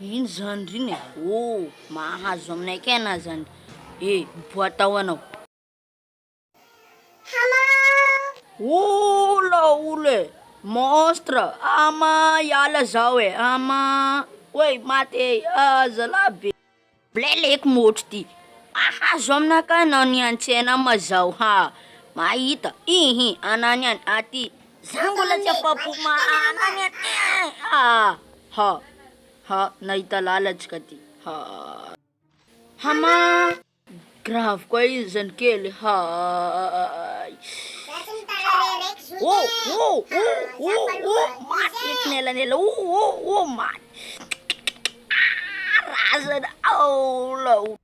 Ino zandry iny e? Oh, mahazo aminay kay anah zandry. Eh, boite ao anao. Hama! Oh laolo e! Monstre! Ama hiala zaho e! Ama! Oay maty e! Ah zalahy be! Bleleko môtro ty! Mahazo aminakahy anao niantsena ma zao ha! Mahita! Ihi! Anah niany aty! Za mbola tsy afapo ma anah niany eh! Ah! Ha! Ha! Nahita lala tsika ty! Ha! Hama! Grave koa izy zany kely hay. Oh oh oh oh oh maty eky ny elanela oh oh oh maty. Ah, razana oh laolo.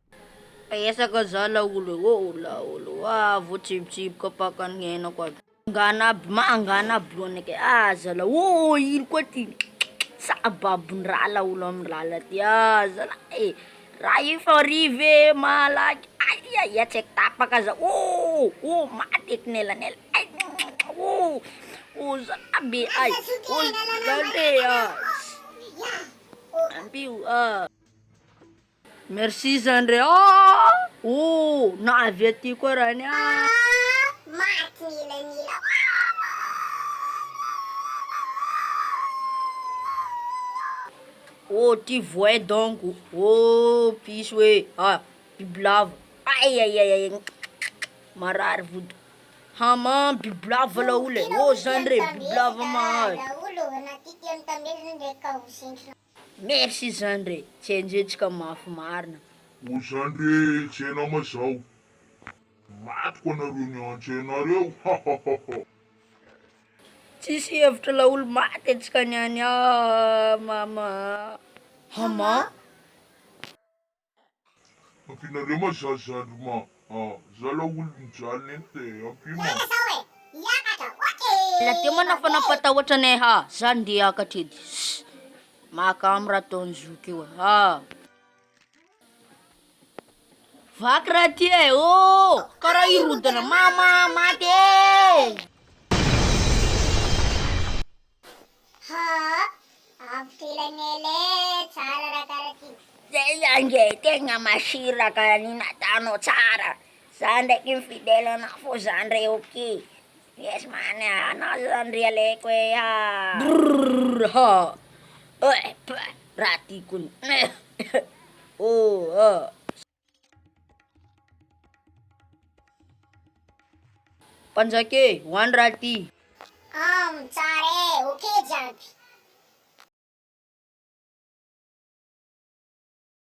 Resaka za laolo oh laolo ah voatsibotsiboka paka ny henako aby. Mangana aby mangana aby lohanakay ah zala oh ino koa ty sababon-draha laolo amy lala ty ah zalahy e, raha io fa ariva e malaky aia ia tsy haiko tapaka za oh oh maty eky nelanela ay oh oh zalahy be ay oh zalahy ah ampio ah. Merci zandry ah! Oh! Na avy aty koa raha ny ah! Maty ny elanela. Oh ty voay donko, oh piso e, ah bibilava, ay ay ay marary vodiko, hama bibilava laolo e, oh zandry e bibilava mahay. Merci zandry e, tsy enjehitsika mafy marina. O zandry e, tsy hainao ma zao. Matiko anareo niantso anareo hahahaha. Tsisy hevitra laolo maty antsika niany ah mama hama. Ampianareo ma za zandry ma ah, za laolo mijaly neny de ampio ma. La teo ma nafa nampatahotra anay ha, za ndeha hiakatra edy, ss mahakamo raha ataon'i zoky io ha. Vaky raha ty e, oh karaha hirodana, mama maty e. Haa, avotra elanela e, tsara raha karaha ty. Zay ange tegna masira ka ny nataonao tsara, za ndraiky mi-fidèle anao fô zandry ok, yes man anao zandry alaiko e ah. Brrr ha, eh raha ty kony oh ah. Mpanjaka e, hoany raha ty. Am, tsara e, ok jiaby.